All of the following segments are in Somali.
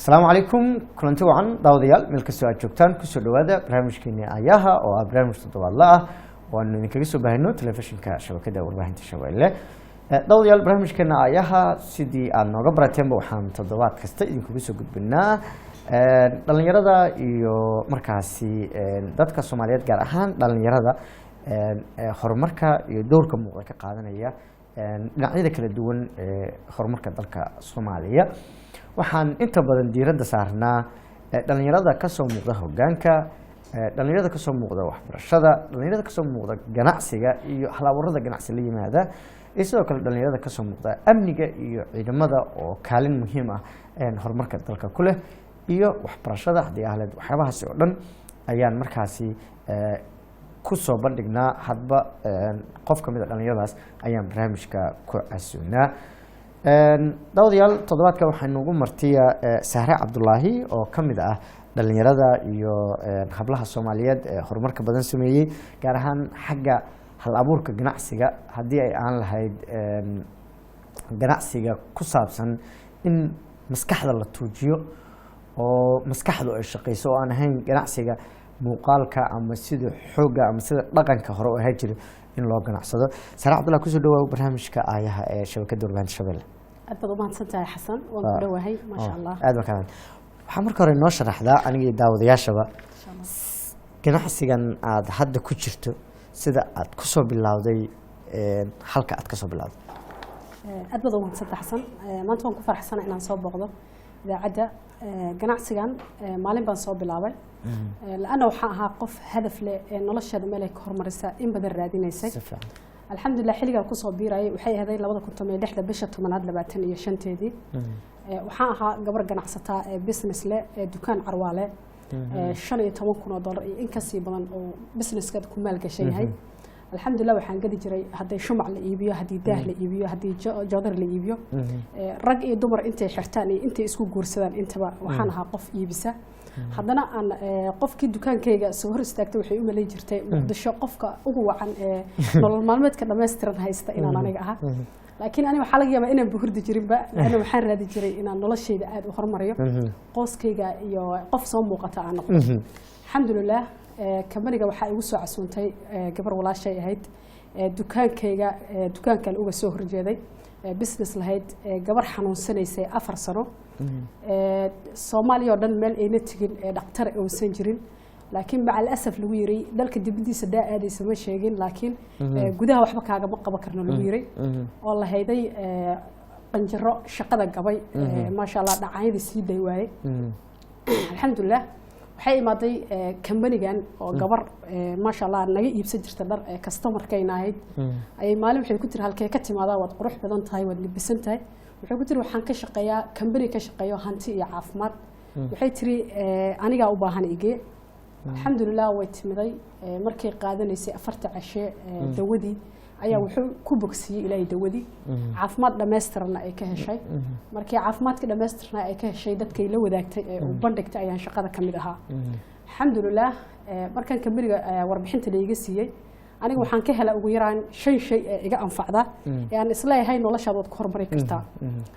Asalaamu calaykum, kulanti wacan daawadayaal, meel kastoo aad joogtaan, kusoo dhawaada barnaamijkeeni Aayaha oo ah barnaamij toddobaadla ah oo aanu idinkaga soo baahino telefishinka shabakada warbaahinta Shabeelle. Daawadayaal, barnaamijkeena Aayaha sidii aad nooga barateenba waxaan toddobaad kasta idinkaga soo gudbinaa dhalinyarada iyo markaasi dadka Soomaaliyeed, gaar ahaan dhalinyarada horumarka iyo doorka muuqda ka qaadanaya dhinacyada kala duwan ee horumarka dalka Soomaaliya. Waxaan inta badan diiradda saarnaa dhalinyarada kasoo muuqda hogaanka, dhalinyarada kasoo muuqda waxbarashada, dhalinyarada kasoo muuqda ganacsiga iyo hal-abuurada ganacsi la yimaada, iyo sidoo kale dhalinyarada kasoo muuqda amniga iyo ciidamada oo kaalin muhiim ah horumarka dalka ku leh, iyo waxbarashada haddii ahleed. Waxyaabahaasi oo dhan ayaan markaasi kusoo bandhignaa. Hadba qof kamid a dhalinyaradaas ayaan barnaamijka ku casuunaa. Daawadayaal, toddobaadka waxaa noogu martiya Sahre Cabdulaahi oo ka mid ah dhalinyarada iyo hablaha Soomaaliyeed ee horumarka badan sameeyey, gaar ahaan xagga hal abuurka ganacsiga, haddii ay aan lahayd ganacsiga ku saabsan in maskaxda la tuujiyo oo maskaxdu ay shaqeyso, oo aan ahayn ganacsiga muuqaalka ama sida xoogga ama sida dhaqanka hore u ahaa jiray in loo ganacsado. Sahre Cabdullahi, kusoo dhawaaw barnaamijka Aayaha ee shabakadda warbaahinta Shabeelle. Aad baad umahadsan tahay, Xasan. Waan ku dhowahay, maasha Allah. Aad baa kaa. Waxaa marka hore noo sharaxdaa aniga iyo daawadayaashaba ganacsigan aad hadda ku jirto, sida aad kusoo bilowday, halka aad kasoo bilowday. Aad baad umahadsan tahay, Xasan. Maanta waan ku faraxsana inaan soo booqdo idaacadda. Ganacsigan maalin baan soo bilaabay, laanna waxaan ahaa qof hadaf leh ee nolosheeda meel ay ka horumarisa in badan raadinaysay. Si fiican. Alxamdulilah, xilligaan kusoo biirayay waxay ahayd 2016-da, bisha 10aad 25-teedii. Waxaan ahaa gabar ganacsataa ee business leh ee dukaan carwaale, $15,000 iyo in kasii badan oo businesska ku maalgashan yahay. Alxamdulilah, waxaan gadi jiray hadday shumac la iibiyo, haddii daah la iibiyo, haddii joodar la iibiyo, rag iyo dumar intay xirtaan iyo intay isku guursadaan intaba waxaan ahaa qof iibisa. Haddana aan qofkii dukaankayga soo hor istaagtay waxay u malayn jirtay Muqdisho qofka ugu wacan ee nolol maalmeedka dhammaystiran haysta inaan aniga ahaa. Laakiin aniga waxaa laga yaabaa inaan buhurdi jirinba, laanna waxaan raadi jiray inaan noloshayda aada u horumariyo, qoyskayga iyo qof soo muuqata aan noqdo. Alxamdulilah, kambaniga waxaa igu soo casuuntay gabar walaashay ahayd, dukaankayga dukaan kale uga soo horjeeday, business lahayd, gabar xanuunsanaysay 4 sano, Soomaaliya oo dhan meel ayna tegin ee dhaktar uusan jirin, laakiin macal asaf lagu yiray dalka dibadiisa daa aadaysa ma sheegin, laakiin gudaha waxba kaagama qaban karno lagu yiray, oo la hayday qanjaro shaqada gabay, maasha Allah, dhacaanyadii sii day waaye. Alxamdulilah, waxay imaaday kambanigan oo gabar maasha Allah naga iibsan jirta dhar ee customerkayna ahayd ayay maalin waxay ku tiri, "Halkee ka timaadaa? Waad qurux badan tahay, waad libisan tahay." Waxay ku tiri, "Waxaan ka shaqeeyaa kambani ka shaqeeyo hanti iyo caafimaad." Waxay tiri, "Anigaa u baahan, igee." Alxamdulilah, way timiday. Markay qaadanaysay 4-ta cashe dawadii ayaa wuxuu ku bogsiiyey Ilaahay dawadii, caafimaad dhammaystiranna ay ka heshay. Markii caafimaadka dhammaystirna ay ka heshay, dadkay la wadaagtay ee uu bandhigtay ayaan shaqada ka mid ahaa. Alxamdulilah, markaan kambaniga warbixinta laiga siiyey, aniga waxaan ka helaa ugu yaraan shan shay ee iga anfacda ee aan isleeyahay noloshaad waad ku horumari kartaa.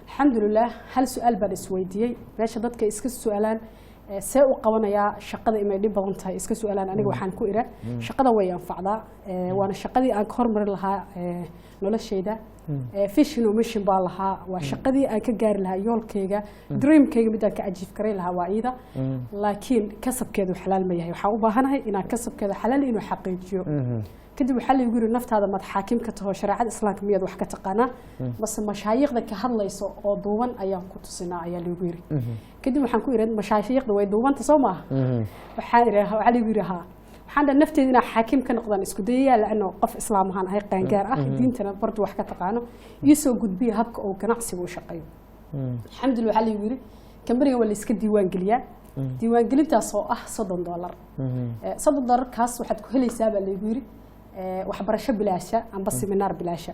Alxamdulilah, hal su-aal baan isweydiiyey. Meesha dadka iska su-aalaan see u qabanayaa shaqada, imay dhib badan tahay iska su-aalaan, aniga waxaan ku ira shaqada way anfacdaa, waana shaqadii aan ka hormarin lahaa noloshayda. Vision oo mission baa lahaa, waa shaqadii aan ka gaari lahaa yoolkayga, dreamkayga, midaan ka achieve garay lahaa waa iyada. Laakiin kasabkeedu xalaal ma yahay? Waxaan u baahanahay inaan kasabkeeda xalaal inuu xaqiijiyo. Kadib waxaa laygu yiri, "Naftaada maad xaakim ka taho? Shareecada Islaamka miyaad wax ka taqaanaa, mase mashaayiikhda ka hadlayso oo duuban ayaan ku tusinaa?" ayaa laygu yiri. Kadib waxaan ku iri, "Mashaayiikhda way duubanta, soo maaha?" Waxaa iri, waxaa laygu yiri, "Haa." Waxaan dhahay, "Nafteeda inaan xaakim ka noqdaan isku dayayaa, laano qof islaam ahaan ahay, qaangaar ah, diintana bardu wax ka taqaano. Ii soo gudbiya habka uu ganacsiga u shaqeeyo." Alxamdulillah, waxaa laygu yiri kambaniga waa la iska diiwaan geliyaa, diiwaangelintaas oo ah $30. $30 kaas waxaad ku helaysaa, baa laygu yiri, waxbarasho bilaasha amba seminaar bilaasha.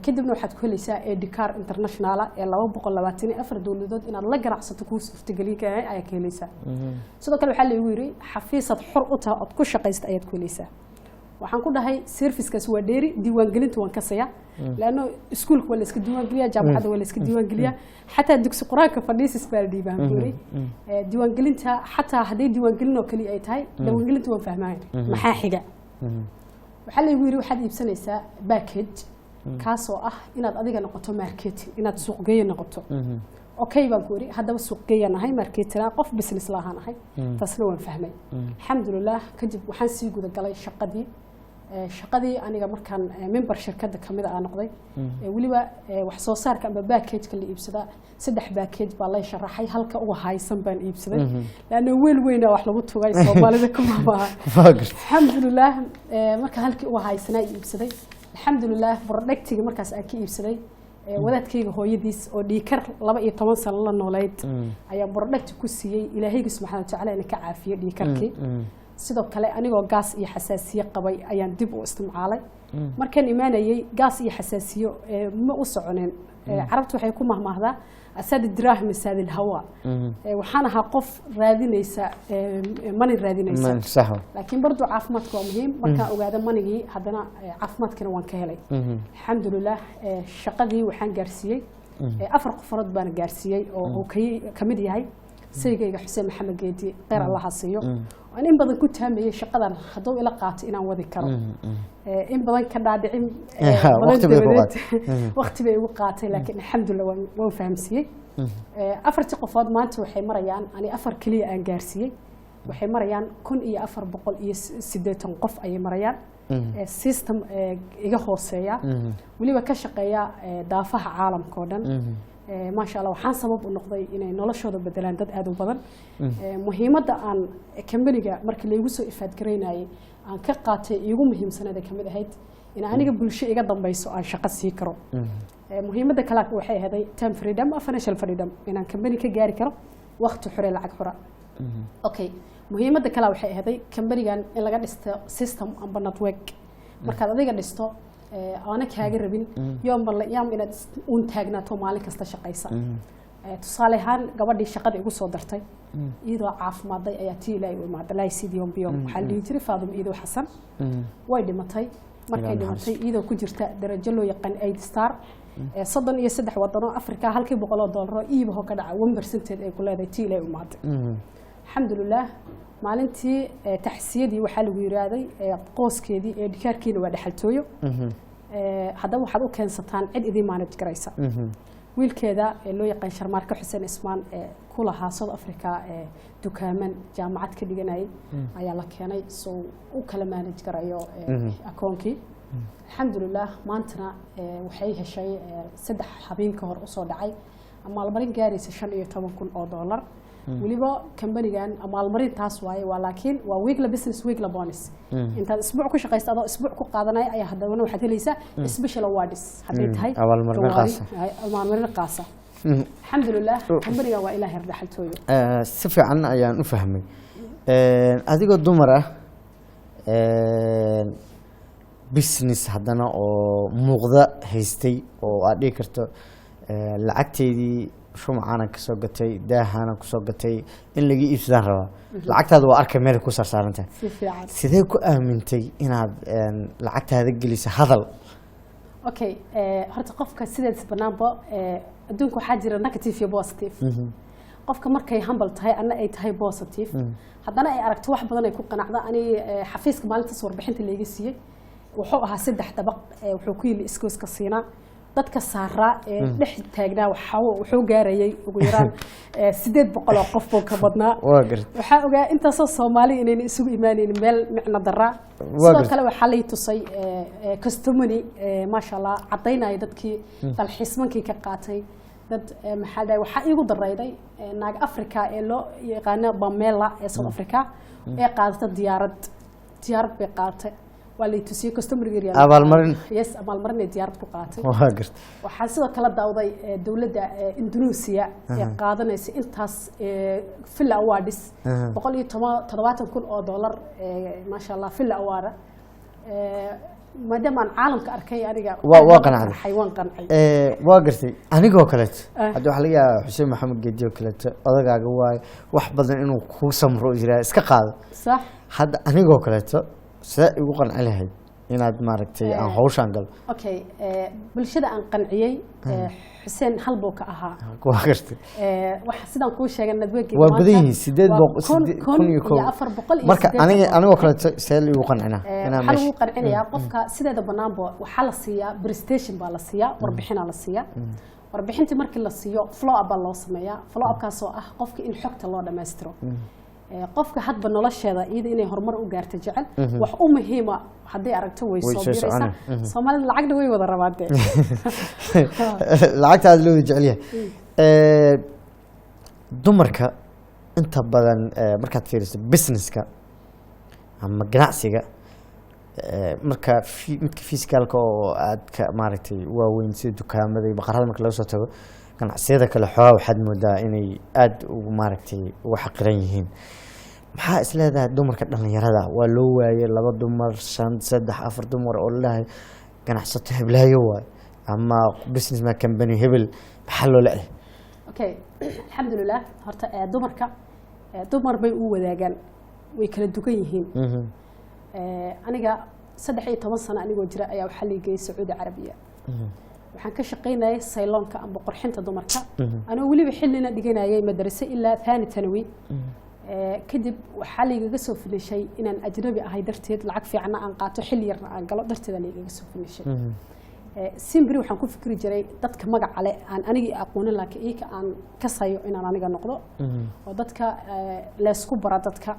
Kadibna waxaad ku helaysaa ID card international ee 224 dowladood inaad la ganacsato kuu suurtagelin kara ayaa ka helaysaa. Sidoo kale waxaa laygu yiri xafiisad xor u tahay ood ku shaqaysta ayaad ku helaysaa. Waxaan ku dhahay servicekaas waa dheeri, diiwaangelinta waan kasaya, laanno iskuulka waa la iska diiwaangeliyaa, jaamacadda waa la iska diiwaangeliyaa, xataa dugsi qur-aanka fadhiisis baa la dhiibaan ku yiri. Diiwaangelinta xataa hadday diiwaangelin oo keliya ay tahay, diiwaangelinta waan fahmaya. Maxaa xiga? Waxaa laygu yidhi waxaad iibsanaysaa package, kaasoo ah inaad adiga noqoto marketing, inaad suuqgeeye noqoto. Okay baan ku yidhi. Haddaba suuqgeeyaan ahay, marketing, qof business lahaan ahay, taasna waan fahmay, alxamdulilah. Kadib waxaan sii guda galay shaqadii. Shaqadii aniga markaan member shirkadda kamid a noqday, weliba wax soo saarka amba package-ka la iibsadaa, saddex package baa lay sharaxay. Halka uga haysan baan iibsaday, laanna weel weyna wax lagu tugay Soomaalida kuma maaha. Waa gartay. Alxamdulilah, marka halkii uga haysanaa iibsaday, alxamdulilah. Productiga markaas aan ka iibsaday, wadaadkayga hooyadiis oo dhiikar 12 sano la nooleyd ayaa product ku siiyey. Ilaahayga subxaana watacaala ina ka caafiyo dhiikarkii. Sidoo kale anigoo gaas iyo xasaasiye qabay ayaan dib u isticmaalay. Markaan imaanayey gaas iyo xasaasiyo ma u soconin. Carabtu waxay ku mahmaahdaa asaadi diraahim asaadi hawa. Waxaan ahaa qof raadinaysa money raadinaysa. Sax. Laakiin bardu caafimaadka waa muhiim. Markaan ogaada manigii, haddana caafimaadkana waan ka helay, alxamdulilah. Shaqadii waxaan gaarsiiyey afar qofarood baan gaarsiiyey, oo uu kamid yahay saygayga Xuseen Maxamed Geedi, kheyr Allaha siiyo. Aan in badan ku taamayey shaqadan hadduu ila qaato inaan wadi karo. In badan ka dhaadhicin badan Waqti bay ku dabadeed. Qaadatay. Waqti bay igu qaatay, laakiin alxamdulilah waan fahamsiiyey. Afartii qofood maanta waxay marayaan, ani afar keliya aan gaarsiiyey, waxay marayaan 1480 qof ayay marayaan. System iga hooseeya, weliba ka shaqeeya daafaha caalamka oo dhan. Maasha Allah, waxaan sabab u noqday inay noloshooda bedelaan dad aad u badan. Muhiimadda aan kambaniga markii laygu soo ifaadgaraynayay aan ka qaatay iigu muhiimsaneed ay kamid ahayd in aniga bulsho iga dambayso aan shaqo sii karo. Muhiimadda kale waxay ahayd time freedom, financial freedom, inaan kambani ka gaari karo waqti xore, lacag xora. Okay, muhiimadda kale waxay ahayd kambanigan in laga dhisto system amba network. Markaad adiga dhisto, aana kaaga rabin yoomba yaam inaad uun taagnaato maalin kasta shaqaysa. Tusaale ahaan gabadhii shaqada igu soo dartay iyadoo caafimaaday ayaa tii Ilaahay u imaaday laaysid yom biyom. Waxaa la dhihi jiray Faadum Iidow Xasan. Way dhimatay. Markay Ilaahay dhimatay iyadoo ku jirta darajo loo yaqaan eight star, 33 wadano Afrika, halkii $100 oo iibaho ka dhaca 1 percentage ay ku leedahay, tii Ilaahay u imaaday, alxamdulilah. Maalintii taxsiyadii waxaa lagu yiraahday qooskeedii ee dhikaarkiina waa dhexaltooyo. Haddaba waxaad u keensataan cid idiin manage garaysa. Wiilkeeda ee loo yaqaan Sharmaarka Xuseen Ismaan ee ku lahaa South Africa ee dukaaman, jaamacad ka dhiganayay ayaa la keenay soo u kala manage garayo akoonkii, alxamdulilah. Maantana waxay heshay 3 habeen ka hor usoo dhacay amaalmarin gaaraysa $15,000. Weliba kambanigan amaalmarintaas waaye waa, laakiin waa weekly business, weekly bonus. Intaad isbuuc ku shaqaysta adoo isbuuc ku qaadanaya ayaa haddana waxaad helaysaa special awards hadday tahay abaalmarin gawaari, qaasa. Abaalmarin qaasa, alxamdulilah. Kambanigan waa ilaa heer dhaxaltooyo. Si fiican ayaan u fahmay. Adigoo dumar ah, business haddana oo muuqda haystay oo aad dhihi karto lacagteydii shumacaanan kasoo gatay, daahaanan kusoo gatay, in laga iibsadaan rabaa, lacagtaada waa arkay meel ku sarsaarantahay. Si fiican. Sidee ku aamintay inaad lacagtaada geliso hadal? Okay, horta qofka sideedis banaanba adduunka waxaa jira negative iyo positive. Qofka markay humble tahay anna ay tahay positive, haddana ay aragto wax badan ay ku qanacda. Ani xafiiska maalintaas warbixinta layga siiyey wuxuu ahaa saddex dabaq, wuxuu ku yili iskooska siinaa. Dadka saaraa ee dhex taagnaa wuxuu gaarayay ugu yaraan 800 oo qof buu ka badnaa. Waa gartay. Waxaa ogaa intaasoo Soomaali inayna isugu imaanaynin meel micno daraa. Waa Sidoo gartay. kale waxaa lay tusay customany, maasha Allah, caddaynaya dadkii dalxiismankii ka qaatay dad maxaa dhahay. Waxaa iigu darayday naag Africa ee loo yaqaano Bamela ee South Africa ee qaadata diyaarad. Diyaarad bay qaadatay, waa lay tusiyey customer. Abaalmarin. Yes, abaalmarin ay diyaarad ku qaadatay. Waa gartay. Waxaa sidoo kale daawday dowladda Indonesia ee qaadanaysa intaas villa awards, $170,000, maasha Allah, villa award. Maadaama aan caalamka arkay aniga Waa qanacday. Farxay, waan qancay. Waa gartay. Anigoo kaleeto hadda waxaa laga yaabaa Xuseen Maxamed Geedi oo kaleeto odagaaga waayo wax badan inuu kuu samro oo yiraa iska qaado. Hadda anigoo kaleeto Sidee igu qanci lahayd inaad maaragtay aan hawshaan galo? Okay, bulshada aan qanciyey, Xuseen hal buu ka ahaa. Waa gartay. Waxa sidaan kuu sheegay nadweynka Waa badan yihiin, 800 kun 1001. iyo 400 iyo Marka 80 aniga qof. Anigoo kaleeto see igu qancinaa inaan Waxaa lagu meesha qancinayaa qofka sideeda banaanba waxaa la siiyaa presentation baa la siiyaa, warbixinaa la siiyaa. Warbixintii markii la siiyo, follow up baa loo sameeyaa, follow upkaasoo ah qofka in xogta loo dhammaystiro. Qofka hadba nolosheeda iyada inay horumar u gaarto jecel, wax u muhiima hadday aragto way Way soo soo biiraysaa. soconay. Soomaalida lacagna way wada rabaan dee. Lacagta aada loo wada jecel yahay. Dumarka inta badan, markaad fiiriso businesska ama ganacsiga, marka midka physicalka oo aad ka maaragtay waaweyn sida dukaamada iyo baqarada marka laga soo tago, ganacsiyada kale xoogaa waxaad moodaa inay aada ugu maaragtay ugu xaqiran yihiin. Maxaa is leedahay dumarka dhalinyarada waa loo waayay laba dumar, shan, saddex, afar dumar oo laleeyahay ganacsato heblaayo waay ama businessman company hebel, maxaa loo leeyahay? Okay, alxamdulilah. Horta dumarka, dumar bay u wadaagaan, way kala duwan yihiin. Aniga 13 sano anigoo jira ayaa waxaa la geeyey Sacuudi Carabiya. Waxaan ka shaqaynayay salonka amba qurxinta dumarka, anoo weliba xillina dhiganayay madrase ilaa thani thanawi. Kadib waxaa laygaga soo finishay inaan ajnabi ahay darteed, lacag fiicanna aan qaato, xilli yarna aan galo darteeda laygaga soo finishay. Simbri waxaan ku fikri jiray dadka magaca leh aan anigii aqoonin, laakiin iyaka aan kasayo inaan aniga noqdo oo dadka laysku bara dadka.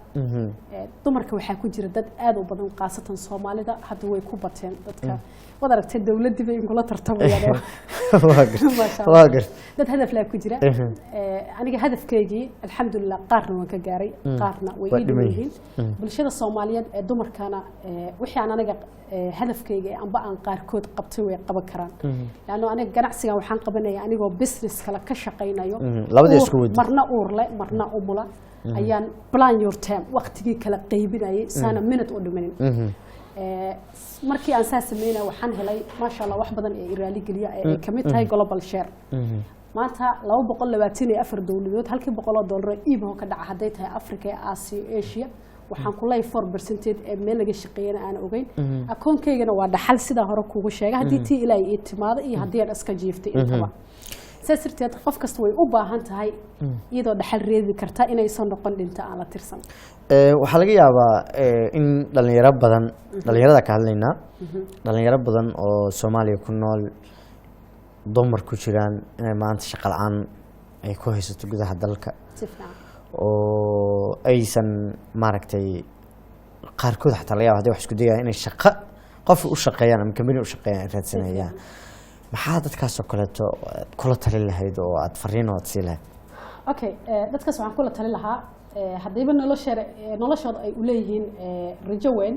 Dumarka waxaa ku jira dad aad u badan, khaasatan Soomaalida hadda way ku bateen. Dadka waad aragtay, dowladdii bay inkula tartamayaan. Waa gartay. Maasha Allah. Waa gartay. Dad hadaf laa ku jira. Aniga hadafkaygii alxamdulilah qaarna waan ka gaaray, qaarna way Waa ii dhiman dhiman yihiin. Bulshada Soomaaliyeed ee dumarkana, wixii aan aniga hadafkayga ee amba aan qaarkood qabtay way qaban karaan, laanno aniga ganacsigan waxaan qabanaya anigoo business kale ka shaqaynayo. Labadii isku wadi. Marna uur leh, marna umula ayaan plan your time, waqtigii kala qaybinayay saana minute u dhimanin. Markii aan saa sameynaya waxaan helay, maasha Allah, wax badan ee i raaligeliya ee ay kamid tahay Global Share. Maanta 224 dowladood, halkii $100 oo iibho ka dhaca, hadday tahay Africa ee Aasiya, Asia, waxaan ku leeyahay 4 percentage ee meel laga shaqeeyana aan ogeyn. Akoonkaygana waa dhaxal, sidaa hore kuugu sheegay, haddii tii Ilaahay ii timaado iyo haddii aan iska jiiftay intaba. Saas darteed qof kasta way u baahan tahay iyadoo dhaxal reebi karta inaysan noqon dhinta aan la tirsan. Waxaa laga yaabaa in dhalinyaro badan, dhalinyarada ka hadlaynaa, dhalinyaro badan oo Soomaaliya ku nool, dumar ku jiraan, inay maanta shaqo la-aan ay ku haysato gudaha dalka Si fiican. oo aysan maaragtay qaarkood xataa laga yaaba hadday wax isku dayayaan inay shaqo qof u shaqeeyaan ama company u shaqeeyaan ay raadsanayaan. Maxaa dadkaas oo kaleeto aad kula talin lahayd oo aad fariin oo aad sii lahayd? Okay, dadkaas waxaan kula talin lahaa, haddayba nolosheeda noloshooda ay u leeyihiin rajo weyn,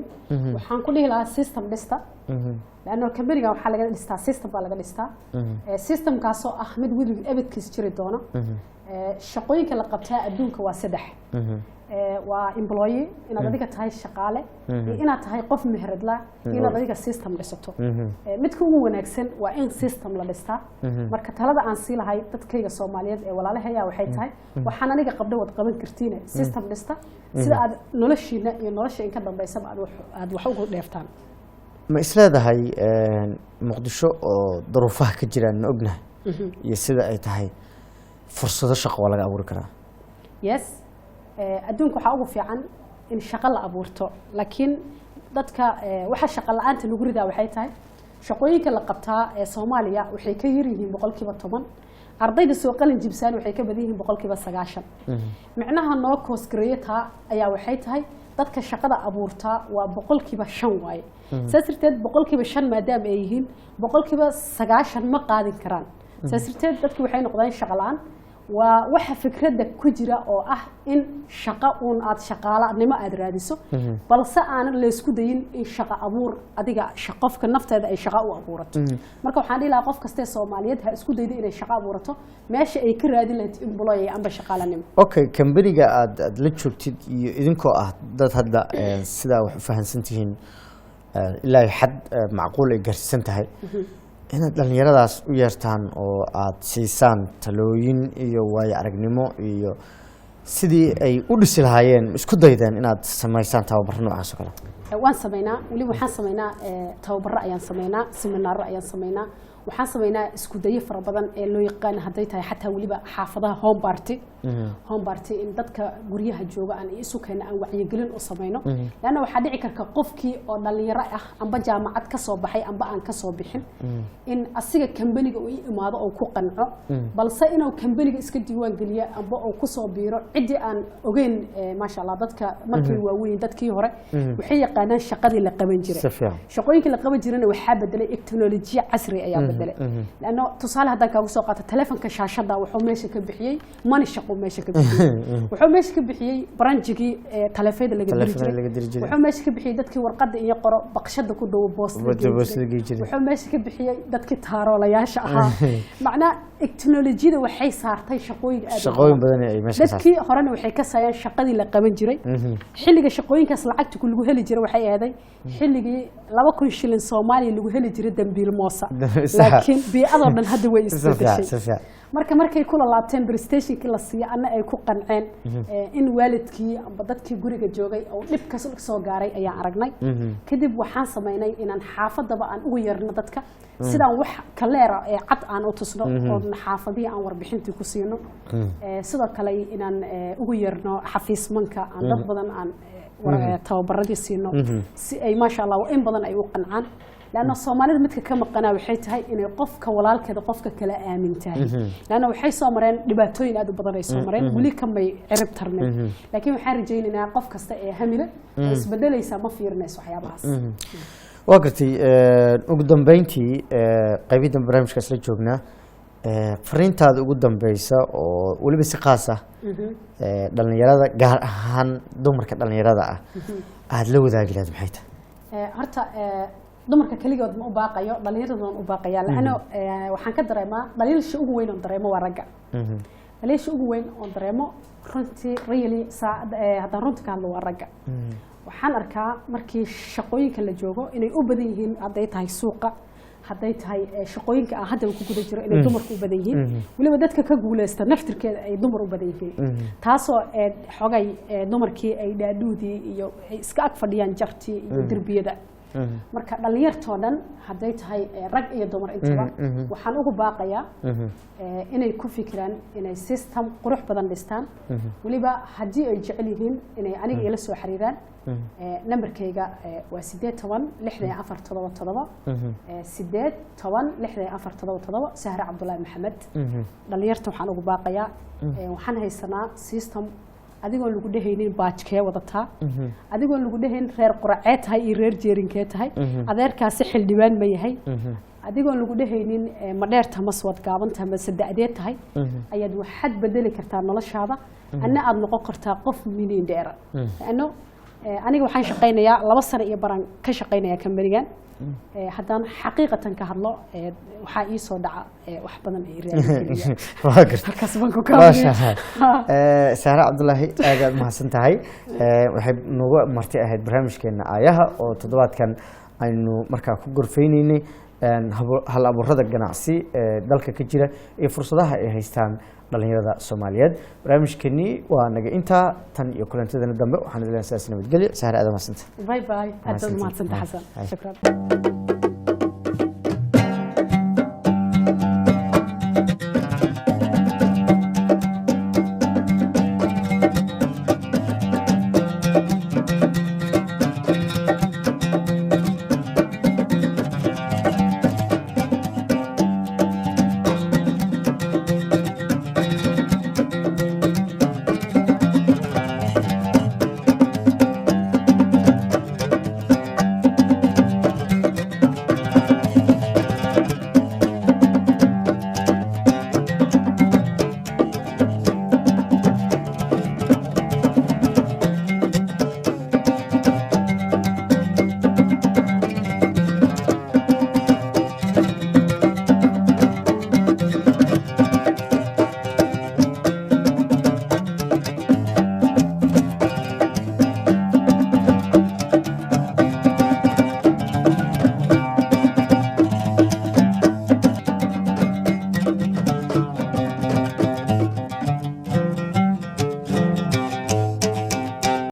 waxaan ku dhihi lahaa system dhista, laanno companyga waxaa laga dhistaa system baa laga dhistaa. Systemkaasoo ah mid weligii abadkiis jiri doono. Shaqooyinka la qabtaa adduunka waa saddex. Waa employee, inaad adiga tahay shaqaale, iyo inaad tahay qof meheradla, iyo inaad adiga system dhisato. Midka ugu wanaagsan waa in system la dhistaa. Marka talada aan sii lahay dadkayga Soomaaliyeed ee walaalahaya waxay tahay, waxaan aniga qabdho waad qaban kartiine, system dhista sida aad noloshiina iyo nolosha in ka dambaysaba aad wax ugu dheeftaan. Ma isleedahay Muqdisho oo duruufaha ka jiraan ma ognahay iyo sida ay tahay, fursado shaqo waa laga abuuri karaa? Yes. Adduunka waxaa ugu fiican in shaqo la abuurto, laakiin dadka waxa shaqo la-aanta lagu ridaa waxay tahay shaqooyinka la qabtaa ee Soomaaliya waxay ka yar yihiin 10%. Ardayda soo qalin jibsaan waxay ka badan yihiin 90%. Micnaha noo koosgareeyo taa ayaa waxay tahay dadka shaqada abuurtaa waa 5% waaye. Saas darteed 5% maadaama ay yihiin, 90% ma qaadin karaan. Saas darteed dadki waxay noqdeen shaqo la-aan. Waa waxa fikradda ku jira oo ah in shaqo uun aad shaqaalanimo aad raadiso, balse aanan laysku dayin in shaqo abuur adiga qofka nafteeda ay shaqo u abuurato. Marka waxaan dhihi lahaa qof kastee Soomaaliyeed ha isku daydo inay shaqo abuurato meesha ay ka raadin lahayd employee amba shaqaalanimo. Okay, companyga aad la joogtid iyo idinkoo ah dad hadda sidaa wax u fahansan tihiin, ilaa xad macquul ay gaarsiisan tahay, inaad dhalinyaradaas u yeertaan oo aad siisaan talooyin iyo waayo aragnimo iyo sidii ay u dhisi lahaayeen, isku daydeen inaad samaysaan tababaro noocaas oo kale? Waan sameynaa. Weliba waxaan sameynaa tababaro ayaan sameynaa, seminaaro ayaan sameynaa, waxaan sameynaa isku dayo fara badan ee loo yaqaan, hadday tahay xataa weliba xaafadaha home party, home party in dadka guryaha jooga aan isu keena, aan wacyigelin u sameyno. Lanna waxaa dhici karta qofkii oo dhalinyaro ah, amba jaamacad ka soo baxay amba aan ka soo bixin, in asiga kambaniga uu i imaado oo ku qanco, balse inuu kambaniga iska diiwaan geliyo amba uu kusoo biiro ciddii aan ogeyn. Maasha Allah, dadka markay waaweyn, dadkii hore waxay yaqaanaan shaqadii la qaban jiray. Si fiican. Shaqooyinkii la qaban jirana waxaa bedelay teknolojiya casri ayaa bedelay. Lanno tusaale haddaan kaagu soo qaato, telefonka shaashada wuxuu meesha ka bixiyey mani shaqo meesha ka bixiyey, wuxuu meesha ka bixiyey branjigii taleefyada laga diri Taleefyada laga diri jiray, jiray. Wuxuu meesha ka bixiyey dadkii warqadda iyo qoro baqshada ku dhow boostada Boostada boostada geyn geyn jiray. Wuxuu meesha ka bixiyey dadkii taaroolayaasha ahaa. Macnaa teknolojiyada waxay saartay shaqooyin aad u Shaqooyin badan ay meesha ka saartay. Dadkii horena waxay ka sayaan shaqadii la qaban jiray. Xilliga shaqooyinkaas lacagta ku lagu heli jiray waxay ahaday xilligii 2000 shilin Soomaaliya lagu heli jiray dambiil moosa. Sax. Laakiin bii'adoo dhan hadda way Si fiican, isbedeshay. Si fiican. Marka markay kula laabteen prestationkii la siiya anna ay ku qanceen, in waalidkii amba dadkii guriga joogay oo dhib ka soo gaaray ayaan aragnay. Kadib waxaan samaynay inaan xaafadaba aan ugu yeerno dadka, sidaan wax kaleera ee cad aan u tusno oo xaafadihii aan warbixintii ku siino. Sidoo kale inaan ugu yeerno xafiismanka, aan dad badan aan tababaradii siino, si ay maasha Allah in badan ay u qancaan. Lanna Soomaalida midka ka maqanaa waxay tahay inay qofka walaalkeeda qofka kala aamin tahay, lanna waxay soo mareen dhibaatooyin aad u badan ay soo mareen, weli kamay cirib tarmin. Laakiin waxaan rajaynaynaa qof kasta ee hamile oo isbedelaysaa ma fiirinayso waxyaabahaas. Waa gartay. Ugu dambeyntii, qaybihii dambe barnaamijka isla joognaa, fariintaada ugu dambeysa oo weliba si khaas ah dhalinyarada, gaar ahaan dumarka dhalinyarada ah, aada la wadaagi lahayd maxay tahay? Horta dumarka keligood ma u baaqayo, dhalinyarada waan u baaqaya. Laano waxaan ka dareemaa dhaliilsha ugu weyn oon dareemo waa ragga. Dhaliilsha ugu weyn oon dareemo runtii, really, saacad haddaan runta ka hadlo, waa ragga. Waxaan arkaa markii shaqooyinka la joogo inay u badan yihiin, hadday tahay suuqa, hadday tahay shaqooyinka aan haddaba ku guda jiro, inay dumarku u badan yihiin. Weliba dadka ka guuleysta naftirkeeda ay dumar u badan yihiin, taasoo xogay dumarkii ay dhaadhuudii iyo ay iska ag fadhiyaan jartii iyo derbiyada. Marka dhalinyartoo dhan, hadday tahay rag iyo dumar intaba, waxaan ugu baaqayaa inay ku fikiraan inay system qurux badan dhistaan. Weliba haddii ay jecel yihiin inay aniga ila soo xiriiraan, nambarkayga waa 18 64 77, 18 64 77, Sahre Cabdullaahi Maxamed. Dhalinyarta waxaan ugu baaqayaa, waxaan haysanaa system adigoon lagu dhehaynin baajkee wadataa, adigoon lagu dhehaynin reer quracee tahay iyo reer jeerinkee tahay, adeerkaasi xildhibaan ma yahay, adigoon lagu dhehaynin ma dheerta mase waad gaaban tahay mase da'dee tahay, ayaad waxaad bedeli kartaa noloshaada, anna aad noqon kartaa qof miniin dheera. Lanno aniga waxaan shaqaynayaa 2 sano iyo baran ka shaqaynayaa kambanigan. Haddaan xaqiiqatan ka hadlo, waxaa ii soo dhaca wax badan ay raali. Waa gartay. Halkaas baan ku Maasha kaabiyey. Allah. Sahra Cabdulaahi, aad aad mahadsan tahay. Waxay noogu marti ahayd barnaamijkeena Aayaha oo toddobaadkan aynu markaa ku gorfeyneynay hal abuurada ganacsi ee dalka ka jira iyo fursadaha ay haystaan dhalinyarada Soomaaliyeed. Barnaamijkeenii waa naga intaa. Tan iyo kulantadana dambe waxaan idin leeyahay sidaas nabadgelyo. Sahra, aad mahadsantahay. Bye bye, aad baad Mahadsantahay. umahadsantahay, Xasan. Bye. Shukran.